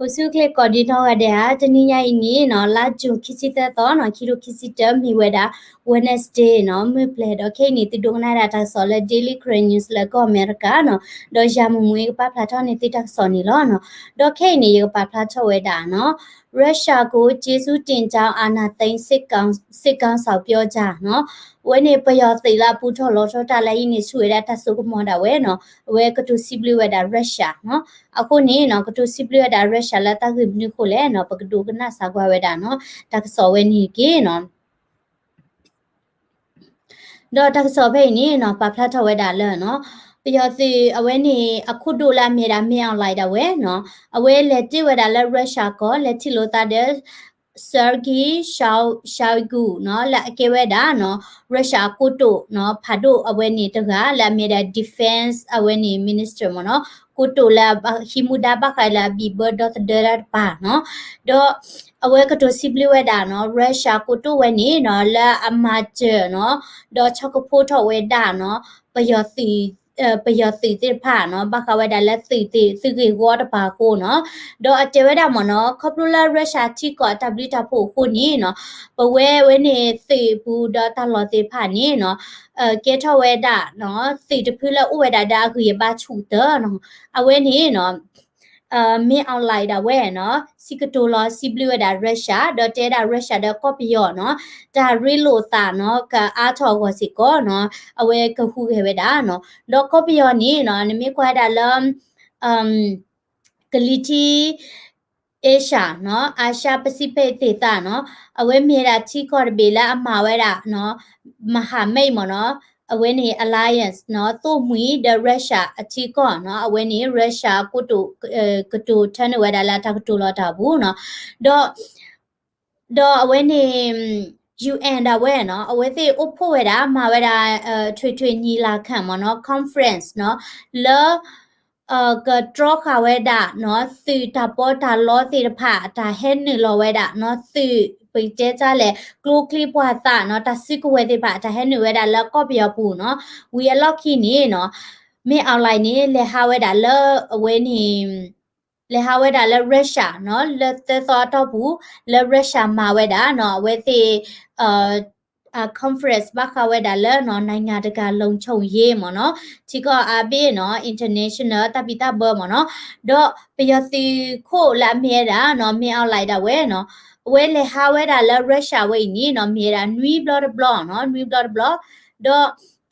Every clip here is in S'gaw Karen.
အိၣ်ဆူၣ်ချ့ကိးဒံးနီၢ်ဂၤဒဲးဧါ, တနံၤညါအံၤန့ၣ်နီၤ လါ June ခံဆံသၢသီနီၤ, ခံထိခံဆံတၢ မ့ၢ်ဝဲဒၣ် Wednesday နီၤ, မုၢ်ပျဲၤဒီး ခဲအံၤန့ၣ် သုဒိကနၣ်ဒၣ်တၢ်ကစီၣ်လၢ Daily Karen News လၢကီၢ်အမဲရကၤနီၤ, ဒီးယၤမူမူအံၤကပာ်ဖျါထီၣ်န့ၢ်သုတၢ်ကစီၣ်န့ၣ်လီၤနီၤ. ဒီးခဲအံၤန့ၣ် ယကပာ်ဖျါထီၣ်ဝဲဒၣ်နီၤ Russia ကို ကျေးဇူးတင်ကြောင်း အာဏာသိမ်း စစ်ကောင်- စစ်ခေါင်းဆောင်ပြောကြားနီၤ, အဝဲန့ၣ် ပယီၤသုးလၢအပူထီၣ်လီထီၣ်တၢ်လၢအံၤန့ၣ် ဆူၣ်ဝဲဒၣ်တၢ်စိကမီၤဒၣ်ဝဲနီၤ, အဝဲကတိၤစံးဘျုးဝဲဒၣ် Russia နီၤ. အဃိန့ၣ်နီၤ ကတိၤစံးဘျုးဝဲဒၣ် Russia လၢတၢ်ဂ့ၢ်မနုၤအဃိလဲၣ်နီၤ, ပကဒိကနၣ်စၢၤကွၢ်ဝဲဒၣ်နီၤ တၢ်ကစီၣ်ဝဲန့ၣ်တက့ၢ်နီၤ. ဒီးတၢ်ကစီၣ်ဖဲအံၤန့ၣ်နီၤ ပာ်ဖျါထီၣ်ဝဲဒၣ်လၢနီၤ, ပယီၤသုးအဝဲန့ၣ် အခိၣ်ဒိၣ်လၢအမ့ၢ်ဒၣ် မင်းအောင်လှိုင် ဒၣ်ဝဲနီၤ, အဝဲလဲၤတ့ၢ်ဝဲဒၣ်လၢ Russia ကီၢ် လဲၤထံၣ်လိာ်သးဒီး Sergei Shoigu နီၤ, လၢအကဲဝဲဒၣ်နီၤ Russia အကိတိာ်နီၤ ဖးဒိၣ်အဝဲန့ၣ်တဂၤ လၢအမ့ၢ်ဒၣ် defense အဝဲန့ၣ် minister မ့ၢ်နီၤ, ကိတိာ်လၢဟံးမူဒါဘၣ်ဃးလၢ အဘံၣ်ဘၢဒီသဒၢတၢ်တပၤနီၤ. ဒီးအဝဲကတိၤစံးဘျုးဝဲဒၣ်နီၤ Russia ကိတိာ်ဝဲန့ၣ်နီၤ လၢအမၤစၢၤနီၤ ဒီးဆီၣ်ကဖိထီၣ်ဝဲဒၣ်နီၤ ပယီၤသုး ပယီၤသုးသ့ၣ်တဖၣ်နီၤ ဘၣ်ဃးဝဲဒၣ်လၢသုး သုးဂ့ၢ်ဝီတပၤအဃိနီၤ. ဒီးအတဲဝဲဒၣ်မ့ၢ်နီၤ ခီဖျိလၢ Russia ထံကီၢ်အတၢ်ဘျုးတၢ်ဖှိၣ်အဃိန့ၣ်နီၤ ပဝဲဝဲန့ၣ်သုးပူၤဒီးတၢ်လီၢ်သ့ၣ်တဖၣ်န့ၣ်နီၤ ကဲထီၣ်ဝဲဒၣ်နီၤ သုးတဖုလၢအိၣ်ဝဲဒၣ်ဒီးအဂံၢ်အဘါဆူၣ်တၢ်နီၤ. အဝဲန့ၣ်နီၤ မင်းအောင်လှိုင် ဒၣ်ဝဲနီၤ စံးကတိၤလီၤစံးဘျုးဝဲဒၣ် Russia ဒီးတဲဒၣ် Russia ဒီးကီၢ်ပယီၤနီၤ တၢ်ရ့လိာ်သးနီၤ ကအါထီၣ်အဂီၢ်စ့ၢ်ကီးနီၤ အဝဲကဟူးဂဲၤဝဲဒၣ်နီၤ. ဒီးကီၢ်ပယီၤန့ၣ်နီၤ နမ့ၢ်ကွၢ်ဝဲဒၣ်လၢ ကလံၤထံး Asia နီၤ Asia Pacific သ့ၣ်သးနီၤ အဝဲမ့ၢ်ဒၣ်ထံကီၢ်တဘ့ၣ်လၢအမၤဝဲဒၣ်နီၤ မဟာမိတ် မ့ၢ်နီၤ အဝဲန့ၣ် alliance နီၤ သိၣ်မှံၤဒီး Russia အထံကီၢ်နီၤ အဝဲန့ၣ် Russia ကိတိာ် ကတိၤထၢနုာ်ဝဲဒၣ်လၢတၢ်ကတိၤလီၤတၢ်ပူၤနီၤ. ဒီး ဒီးအဝဲန့ၣ် UN ဒၣ်ဝဲနီၤ အဝဲသ့ၣ်အိၣ်ဖှိၣ်ဝဲဒၣ် မၤဝဲဒၣ် ထွေထွေညီလာခံ မ့ၢ်နီၤ conference နီၤ လၢ ကတြီဃာ်ဝဲဒၣ်နီၤ သုးတၢ်ပီးတၢ်လီသ့ၣ်တဖၣ် တၢ်ဟဲနုာ်လီၤဝဲဒၣ်နီၤ သုး ပတဲတၢ်လဲၣ် ကျိချံပှၤသးနီၤ တၢ်စုကဝဲၤသ့ၣ်တဖၣ် တၢ်ဟဲနုာ်ဝဲဒၣ်လၢကီၢ်ပယီၤပူၤနီၤ. ဝံၤအလီၢ်ခံန့ၣ်နီၤ မင်းအောင်လှိုင် န့ၣ် လဲၤဟးဝဲဒၣ်လၢအဝဲန့ၣ် လဲၤဟးဝဲဒၣ်လၢ Russia နီၤ လၢသၢသီအတီၢ်ပူၤ လၢ Russia မၤဝဲဒၣ်နီၤ အဝဲသ့ၣ် conference ဘၣ်ဃးဝဲဒၣ်လၢနီၤ နိုင်ငံတကာလုံခြုံရေး မ့ၢ်နီၤ ထံကီၢ်အါဘ့ၣ်နီၤ international တၢ်ဘံၣ်တၢ်ဘၢ မ့ၢ်နီၤ. ဒီးပယီၤသုးခိၣ်လၢအမ့ၢ်ဝဲဒၣ်နီၤ မင်းအောင်လှိုင် ဒၣ်ဝဲနီၤ အဝဲလဲၤဟးဝဲဒၣ်လၢ Russia ဝဲအံၤန့ၣ်နီၤ မ့ၢ်ဝဲဒၣ်နွံဘျီတဘျီနီၤ နွံဘျီတဘျီ ဒီး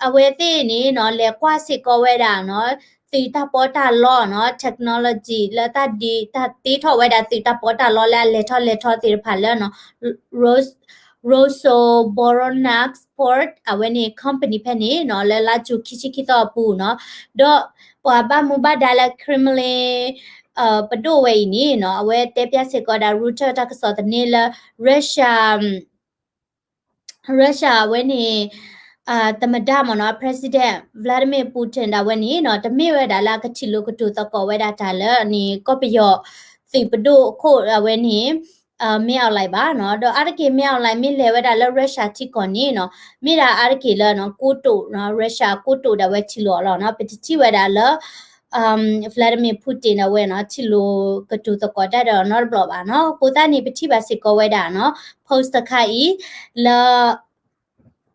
အဝဲသ့ၣ်န့ၣ်နီၤ လဲၤကွၢ်စ့ၢ်ကီးဝဲဒၣ်နီၤ သုးတၢ်ပီးတၢ်လီနီၤ technology လၢတၢ်ဒုးတၢ်တ့ထီၣ်ဝဲဒၣ်သုးတၢ်ပီးတၢ်လီလၢအလဲၤထီၣ်လဲၤထီသ့ၣ်တဖၣ်လၢနီၤ Ros- Rosoboronets Port အဝဲန့ၣ် company ဖဲန့ၣ်နီၤ လၢလါကၠူၤခံဆံခံသီအပူၤနီၤ. ဒီးပှၤဘၣ်မူဘၣ်ဒါလၢ Kremlin ပဒိၣ်ဝဲအံၤန့ၣ်နီၤ အဝဲတဲဖျါစ့ၢ်ကီးဒၣ် Reuters တၢ်ကစီၣ်သန့လၢ Russia Russia အဝဲန့ၣ် သမ္မတ မ့ၢ်နီၤ President Vladimir Putin ဒၣ်ဝဲန့ၣ်နီၤ တမ့ၢ်ဝဲဒၣ်လၢအကထံၣ်လိာ်ကတိၤသကိးဝဲဒၣ်တၢ်လၢန့ၣ် ကီၢ်ပယီၤသုးပဒိၣ်အခိၣ်အဝဲန့ၣ် မင်းအောင်လှိုင် ဘၣ်နီၤ. ဒီးအါတက့ၢ် မင်းအောင်လှိုင် မ့ၢ်လဲၤဝဲဒၣ်လၢ Russia ထံကီၢ်န့ၣ်နီၤ မ့ၢ်ဒၣ်အါတက့ၢ်လၢကိတိာ်နီၤ Russia ကိတိာ်ဒၣ်ဝဲထံၣ်လိာ်အီၤလီၤနီၤ. ပတထံၣ်ဝဲဒၣ်လၢ Vladimir Putin ဒၣ်ဝဲနီၤ ထံၣ်လိာ်ကတိၤသကိးတၢ်ဒီးနီတဘျီဘၣ်နီၤ. အဃိသတးန့ၣ် ပထံၣ်ဘၣ်စ့ၢ်ကီးဝဲဒၣ်နီၤ post တခါအံၤ လၢ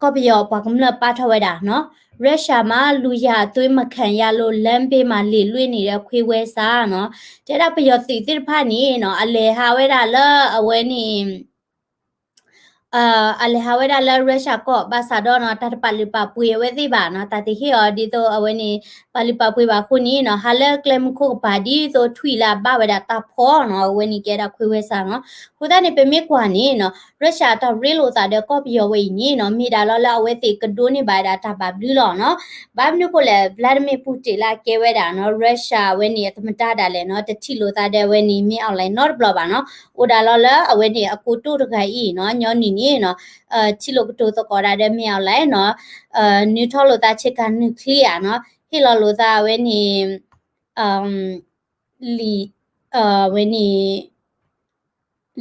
ကီၢ်ပယီၤပှၤကမျၢၢ်ပာ်ထီၣ်ဝဲဒၣ်နီၤ Russia မှာ လူရာသွင်းမခံရလို့ လမ်းဘေးမှာ လေလွှင့်နေတဲ့ ခွေးဝဲစား နီၤ. တဲဒၣ်ပယီၤသုးသ့ၣ်တဖၣ်န့ၣ်နီၤ အလဲၤဟးဝဲဒၣ်လၢအဝဲန့ၣ် အလဲၤဟးဝဲဒၣ်လၢ Russia ကီၢ် ဘၣ်ဆၣ်ဒီးနီၤ တၢ်တပာ်လုၢ်ပာ်ပှ့ၤအဝဲသ့ၣ်ဘၣ်နီၤ တၢ်သ့ၣ်ဟ့ၣ်အီၤဒ်သိးအဝဲန့ၣ် ပာ်လုၢ်ပာ်ပှ့ၤဘၣ်အဃိန့ၣ်နီၤ ဟးလၢကျဲမုၢ်ခိၣ်ကပၤဒ်သိးထွံၣ်လၢအဘၣ်ဝဲဒၣ်တၢ်ဖီနီၤ အဝဲန့ၣ်ကဲဒၣ်ခွေးဝဲစားနီၤ. အဃိသတးန့ၣ် ပမ့ၢ်ကွၢ်န့ၣ်နီၤ Russia တၢ်ရ့လိာ်သးဒီးကီၢ်ပယီၤဝဲအံၤန့ၣ်နီၤ မ့ၢ်ဒၣ်လီၤလၢအဝဲသ့ၣ်ကဒိးန့ၢ်ဘၣ်ဝဲဒၣ်တၢ်ဘၣ်ဘျုးလီၤနီၤ. ဘၣ်မနုၤအဃိလဲၣ် Vladimir Putin လၢအကဲဝဲဒၣ်နီၤ Russia အဝဲန့ၣ်အသမ္မတဒၣ်လဲာ်နီၤ တထံၣ်လိာ်သးဒီးအဝဲန့ၣ် မင်းအောင်လှိုင် နီတဘျီဘၣ်နီၤ. အိၣ်ဒၣ်လီၤလၢအဝဲန့ၣ်အကိတိာ်တဂၤအံၤနီၤ ညီနုၢ်န့ၣ်နီၤ ထံၣ်လိာ်ကတိၤသကိးဒၣ်ဒီး မင်းအောင်လှိုင် နီၤ နုာ်ထီၣ်လိာ်သးဆ့ကၤ nuclear နီၤ ဟ့ၣ်လီၤလိာ်သးအဝဲန့ၣ် လံာ် အဝဲန့ၣ်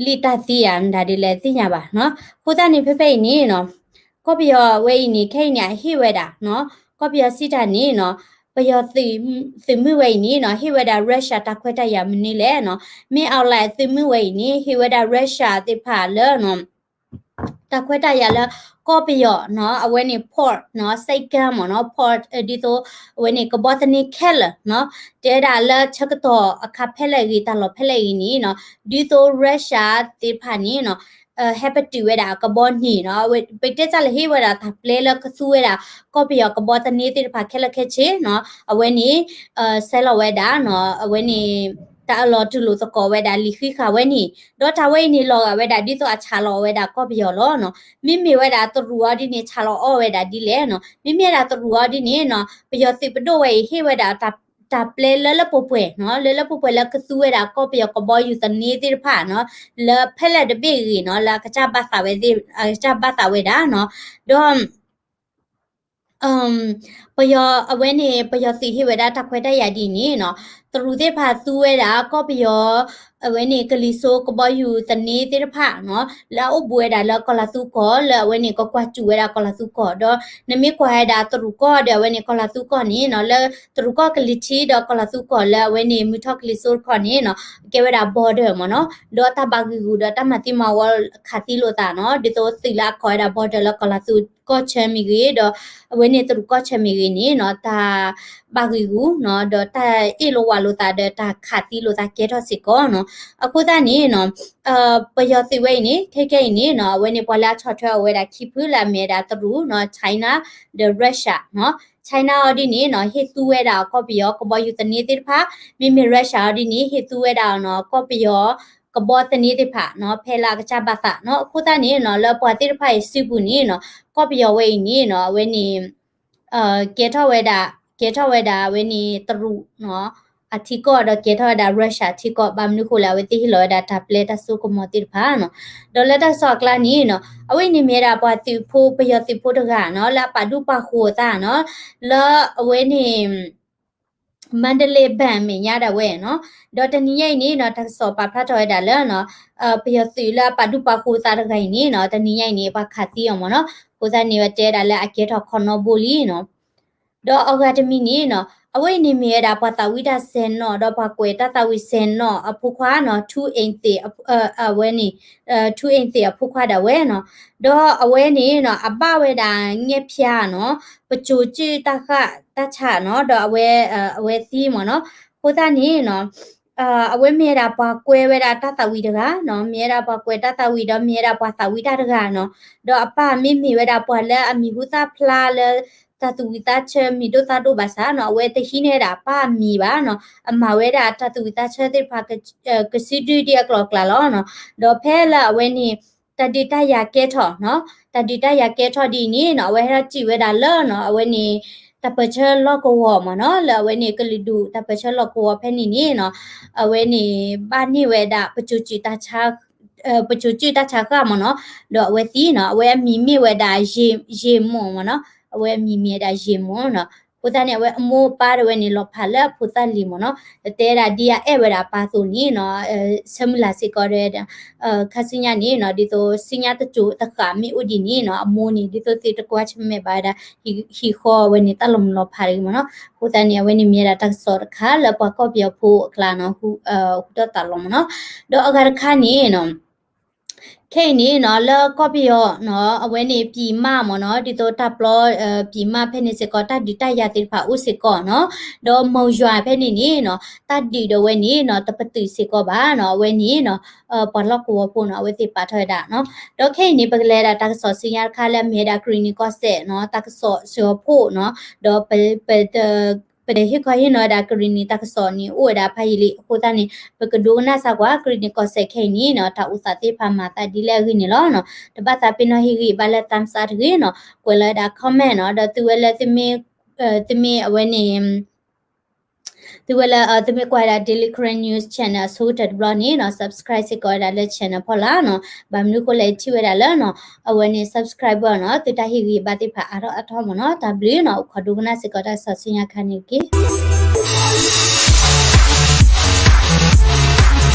လံာ်တၢ်သံဧါ မတၤဒ်လဲၣ်သ့ၣ်ညါဘၣ်နီၤ. အဃိသတးန့ၣ် ဖဲဖဲအံၤန့ၣ်နီၤ ကီၢ်ပယီၤဝဲအံၤန့ၣ် ခဲအံၤန့ၣ် အဟ့ၣ်ဝဲဒၣ်နီၤ ကီၢ်ပယီၤစံးတၢ်န့ၣ်နီၤ ပယီၤသုးမုၢ်ဝဲအံၤန့ၣ်နီၤ ဟ့ၣ်ဝဲဒၣ် Russia တၢ်ခွဲးတၢ်ယာ်မနုၤလဲၣ်နီၤ. မ့ၢ်အီၤလဲၣ်သုးမုၢ်ဝဲအံၤန့ၣ် ဟ့ၣ်ဝဲဒၣ် Russia သ့ၣ်တဖၣ်လၢ တၢ်ခွဲးတၢ်ယာ်လၢ ကီၢ်ပယီၤနီၤ အဝဲန့ၣ် port နီၤ ဆိပ်ကမ်းမ့ၢ်နီၤ port ဒ်သိး အဝဲန့ၣ် ကဘီသန့ခဲလၢာ်နီၤ တဲဝဲဒၣ်လၢဆၢကတီၢ်အခါဖဲလဲၣ်ဂ့ၤ တၢ်လီၢ်ဖဲလဲၣ်ဂ့ၤန့ၣ်နီၤ ဒ်သိး Russia သ့ၣ်တဖၣ်န့ၣ်နီၤ ဟဲပတုာ်ဝဲဒၣ်ကဘီန့ၣ်နီၤ ပတဲတၢ်လၢဟ့ၣ်ဝဲဒၣ်တၢ်ပျဲလၢကသူဝဲဒၣ် ကီၢ်ပယီၤကဘီသန့သ့ၣ်တဖၣ်ခဲလၢာ်ခဲဆ့နီၤ အဝဲန့ၣ် ဆဲးလီၤဝဲဒၣ်နီၤ အဝဲန့ၣ် တၢ်အၢၣ်လီၤတူၢ်လိာ်သကိးဝဲဒၣ်လံာ်ဃံးဃာ်ဝဲန့ၣ် ဒီးတၢ်ဝဲအံၤန့ၣ် လီၤဂာ်ဝဲဒၣ်ဒ်သိးအဆးလီၤဝဲဒၣ်ကီၢ်ပယီၤလီၤနီၤ. မ့မ့ၢ်ဝဲဒၣ်တရူးအီၤဒ်န့ၣ် ဆးလီၤအီၣ်ဝဲဒၣ်ဒ်လဲၣ်နီၤ. မ့မ့ၢ်ဝဲဒၣ်တရူးအီၤဒ်န့ၣ်နီၤ ပယီၤသုးပဒိၣ်ဝဲအံၤ ဟ့ၣ်ဝဲဒၣ် တၢ်ပျဲလၢလၢပှဲၤပှဲၤနီၤ လၢလၢပှဲၤပှဲၤလၢကသူဝဲဒၣ်ကီၢ်ပယီၤကဘီယူၤသန့သ့ၣ်တဖၣ်နီၤ လၢဖဲလဲၣ်တဘ့ၣ်ဂ့ၤနီၤ လၢအကစၢ်ဘၣ်သးဝဲသ့ၣ် အကစၢ်ဘၣ်သးဝဲဒၣ်နီၤ ဒီး ပယီၤအဝဲန့ၣ် ပယီၤသုးဟ့ၣ်ဝဲဒၣ်တၢ်ခွဲးတၢ်ယာ်ဒ်န့ၣ်နီၤ တရူးသ့ၣ်တဖၣ်သူဝဲဒၣ်ကီၢ်ပယီၤ အဝဲန့ၣ် ကလံၤစိကဘီယူၤသန့သ့ၣ်တဖၣ်နီၤ လၢအအိၣ်ဘူးဝဲဒၣ်လၢကီၢ်လၤသူကီၢ် လၢအဝဲန့ၣ် ကကွၢ်စူၣ်ဝဲဒၣ်ကီၢ်လၤသူကီၢ် ဒီးနမ့ၢ်ကွၢ်ဝဲဒၣ်တရူးကီၢ်ဒီးအဝဲန့ၣ် ကီၢ်လၤသူကီၢ်န့ၣ်နီၤ လၢတရူးကီၢ်ကလံၤထံးဒီးကီၢ်လၤသူကီၢ်လၢအဝဲန့ၣ် မုၢ်ထီၣ်ကလံၤစိတခီန့ၣ်နီၤ ကဲဝဲဒၣ် border မ့ၢ်နီၤ ဒီးတၢ်ဘၣ်ဂံာ်ဂူာ်ဒီးတၢ်မၤသံမၤဝီခးသံလိာ်သးနီၤ ဒ်သိးသုးလၢအခီၣ်ဝဲဒၣ် border လၢကီၢ်လၤသူကီၢ်ဆၢမ့ၢ်ဂ့ၤ ဒီးအဝဲန့ၣ်တရူးကီၢ်ဆၢမ့ၢ်ဂ့ၤန့ၣ်နီၤ တၢ်ဘၣ်ဂံာ်ဂူာ်နီၤ ဒီးတၢ်အ့ၣ်လိာ်ဝးလိာ်သးဒီးတၢ်ခးသံလိာ်သးကဲထီၣ်စ့ၢ်ကီးနီၤ. အဃိသတးန့ၣ်နီၤ ပယီၤသုးဝဲအံၤန့ၣ် ခဲကဲအံၤန့ၣ်နီၤ အဝဲန့ၣ်ပှၤလၢအဆီၣ်ထွဲအီၤဝဲဒၣ်ခံဖုလၢအမ့ၢ်ဝဲဒၣ်တရူးနီၤ China ဒီး Russia နီၤ China အီၤဒ်န့ၣ်နီၤ ဟ့ၣ်သူဝဲဒၣ်ကီၢ်ပယီၤကဘီယူၤသန့သ့ၣ်တဖၣ် မ့မ့ၢ် Russia အီၤဒ်န့ၣ် ဟ့ၣ်သူဝဲဒၣ်နီၤ ကီၢ်ပယီၤကဘီသန့သ့ၣ်တဖၣ်နီၤ ဖဲလၢအကစၢ်ဘၣ်သးနီၤ. အဃိသတးန့ၣ်နီၤ လၢပှၤသ့ၣ်တဖၣ်အံၤစုပူၤန့ၣ်နီၤ ကီၢ်ပယီၤဝဲအံၤန့ၣ်နီၤ အဝဲန့ၣ် ကဲထီၣ်ဝဲဒၣ် ကဲထီၣ်ဝဲဒၣ်အဝဲန့ၣ်တရူးနီၤ အထံကီၢ်ဒီးကဲထီၣ်ဝဲဒၣ် Russia ထံကီၢ် ဘၣ်မနုၤဃိလဲၣ် အဝဲသ့ၣ်ဟ့ၣ်လီၤဝဲဒၣ်တၢ်ပျဲတၢ်စိကမီၤသ့ၣ်တဖၣ်နီၤ. ဒီးလၢတၢ်ကစီၣ်အကျါန့ၣ်နီၤ အဝဲအံၤန့ၣ်မ့ၢ်ဝဲဒၣ်ပှၤသုးဖိ ပယီၤသုးဖိတဂၤနီၤ လၢအပာ်ဒူၣ်ပာ်ဃိၤအသးနီၤ လၢအဝဲန့ၣ် Mandalay ဘဏ်အမဲာ်ညါဒၣ်ဝဲနီၤ. ဒီးတနံၤညါအံၤန့ၣ်နီၤ တၢ်ကစီၣ်ပာ်ဖျါထီၣ်ဝဲဒၣ်လၢနီၤ ပယီၤသုးလၢအပာ်ဒူၣ်ပာ်ဃိၤသးတဂၤအံၤန့ၣ်နီၤ တနံၤညါအံၤန့ၣ် ပှၤခးသံအီၤမ့ၢ်နီၤ. အဃိသတးန့ၣ် ဝဲတဲဒၣ်လၢအကဲထီၣ်ခီနီဘိလံနီၤ. ဒီးအဂၤတမံၤန့ၣ်နီၤ အဝဲအံၤန့ၣ်မ့ၢ်ဝဲဒၣ်ပှၤသးဝံၣ်တၢ်စဲၤနီၣ် ဒီးပှၤကွဲးတၢ်သးဝံၣ်စဲၤနီၣ်အဖိခွါနီၤ ထူအ့ၣ်သ့ၣ် အဝဲန့ၣ် ထူအ့ၣ်သ့ၣ်အဖိခွါဒၣ်ဝဲနီၤ. ဒီးအဝဲန့ၣ်နီၤ အဘၣ်ဝဲဒၣ်ငဲၢ်ဖၠါနီၤ ပစိၤစုၣ်တၢ်ဃၣ်တၢ်ဆးနီၤ ဒီးအဝဲ အဝဲသံမ့ၢ်နီၤ. အဃိသတးန့ၣ်နီၤ အဝဲမ့ၢ်ဝဲဒၣ်ပှၤကွဲးဝဲဒၣ်တၢ်သးဝံၣ်တဂၤနီၤ မ့ၢ်ဝဲဒၣ်ပှၤကွဲးတၢ်သးဝံၣ် ဒီးမ့ၢ်ဝဲဒၣ်ပှၤသးဝံၣ်တၢ်တဂၤနီၤ. ဒီးအပၢ်မ့မ့ၢ်ဝဲဒၣ်ပှၤလၢအမံၤဟူသၣ်ဖျါလၢ တၢ်သူၣ်ဝံၣ်သးဆၢမံၤဒိၣ်သၣ်ဒိၣ်ဘၣ်ဆၣ်နီၤ အဝဲတဟံးန့ၢ်ဝဲဒၣ်အပၢ်အမံၤဘၣ်နီၤ. အမၤဝဲဒၣ်တၢ်သူၣ်ဝံၣ်သးဆၢသ့ၣ်တဖၣ် ကစုဒုဒ်အကျိၤအကျဲလီၤနီၤ. ဒီးဖဲလၢအဝဲန့ၣ် တၢ်ဒုးတၢ်ယၤကဲထီၣ်နီၤ တၢ်ဒုးတၢ်ယၤကဲထီၣ်ဒ်အံၤန့ၣ်နီၤ အဝဲဟဲထီၣ်စံၣ်ဝဲဒၣ်လၢနီၤ အဝဲန့ၣ် တၢ်ပၢၢ်ဆၢလီၢ်ကဝီၤမ့ၢ်နီၤ လၢအဝဲန့ၣ်ကလုာ်ဒူၣ်တၢ်ပၢၢ်ဆၢလီၢ်ကဝီၤဖဲန့ၣ်န့ၣ်နီၤ အဝဲန့ၣ် ဘၣ်န့ၢ်ဝဲဒၣ် ပစိၤစုၣ်တၢ်ဆါဃၣ်မ့ၢ်နီၤ ဒီးအဝဲသံနီၤ အဝဲအမံၤမ့ၢ်ဝဲဒၣ် ယ့ၢ်မိၢ်မ့ၢ်နီၤ အဝဲအမံၤမ့ၢ်ဝဲဒၣ်ယ့ၢ်မိၢ်နီၤ. အဃိသတးန့ၣ် အဝဲအမိၢ်အပၢ်ဒၣ်ဝဲန့ၣ် လီၤဖးလၢအဖိသၣ်လံၤမ့ၢ်နီၤ တဲဒၣ်ဒ်အအဲၣ်ဝဲဒၣ်အပၢ်အသိးန့ၣ်နီၤ ဆၢမုၢ်လၢ်စ့ၢ်ကီးဒီး ခါဆူညါန့ၣ်နီၤ ဒ်သိးဆူညါတစိၤတဃၣ်မ့ၢ်အိၣ်ဒ်န့ၣ်နီၤ အမိၢ်န့ၣ် ဒ်သိးသုတကွၢ်ဆၢၣ်မဲာ်ဘၣ်ဝဲဒၣ် ဟံၣ်ဃီအဝဲန့ၣ် တၢ်လီၤမုၢ်လီၤဖးတဂ့ၤမ့ၢ်နီၤ. အဃိသတးန့ၣ် အဝဲန့ၣ်မ့ၢ်ဝဲဒၣ်တၢ်ကစီၣ်တခါလၢပှၤကီၢ်ပယီၤဖိအကျါနီၤ ဟူထီၣ်သးလီၤမ့ၢ်နီၤ. ဒီးအဂၤတခါန့ၣ်နီၤ ခဲအံၤန့ၣ်နီၤ လၢကီၢ်ပယီၤနီၤ အဝဲန့ၣ် ပြည်မ မ့ၢ်နီၤ ဒ်သိးတၢ်ပျီ ပြည်မ ဖဲန့ၣ်စ့ၢ်ကီး တၢ်ဒုးတၢ်ယၤသ့ၣ်တဖၣ်အိၣ်စ့ၢ်ကီးနီၤ. ဒီး မုံရွာ ဖဲန့ၣ်န့ၣ်နီၤ တၢ်ဒုးဒီးဝဲန့ၣ်နီၤ တပတုာ်စ့ၢ်ကီးဘၣ်နီၤ အဝဲန့ၣ်နီၤ ပှၤလီၢ်ကဝီၤဖိနီၤ အဝဲသ့ၣ်ပာ်ထီၣ်ဝဲဒၣ်နီၤ. ဒီးခဲအံၤန့ၣ် ပကလဲၤဒၣ်တၢ်ကစီၣ်ဆူညါတခါလၢအမ့ၢ်ဝဲဒၣ် ကရံၣ်နံၣ်ကီၢ်စဲၣ်နီၤ တၢ်ကစီၣ်စှီၤဖှိၣ်နီၤ ဒီး ပတဟ့ၣ်ခီဟ့ၣ်နီၤဝဲဒၣ် ကရံၣ်နံၣ်တၢ်ကစီၣ်န့ၣ် အိၣ်ဝဲဒၣ်ဖးယံာ်လံ. အဃိသတးန့ၣ် ပကဒိကနၣ်စၢ်ကွၢ် ကရံၣ်နံၣ်ကီၢ်စဲၣ်ခဲအံၤန့ၣ်နီၤ တၢ်အိၣ်သးသ့ၣ်တဖၣ်မၤသးဒ်လဲၣ်အဂ့ၢ်န့ၣ်လီၤ. တဘၣ်သးပ့ၤနီၣ်ဟ့ၣ်ဂံၢ်ဘါလၢ thumbs up တဂ့ၤနီၤ ကွဲးလီၤဝဲဒၣ် comment နီၤ ဒီးသုဝဲလၢ သုမ့ၢ်အဝဲန့ၣ် သုဝဲလၢ သုမ့ၢ်ကွၢ်ဝဲဒၣ် Daily Karen News Channel အဆိကတၢၢ်တဘျီန့ၣ်နီၤ subscribe စ့ၢ်ကီးဝဲဒၣ်လၢ channel ဖီလာ်နီၤ. ဘၣ်မနုၤအဃိလဲၣ် ထံၣ်ဝဲဒၣ်လၢနီၤ အဝဲန့ၣ် subscriber နီၤ သုတၢ်ဟ့ၣ်ဂံၢ်ဘါသ့ၣ်တဖၣ်အါထီၣ်အါထီၣ်မ့ၢ်နီၤ တၢ်ဘျုးနီၤ အိၣ်ခိးဒိကနၣ်စ့ၢ်ကီးတၢ်ကစီၣ်ဆူညါခါန့ၣ်တက့ၢ်.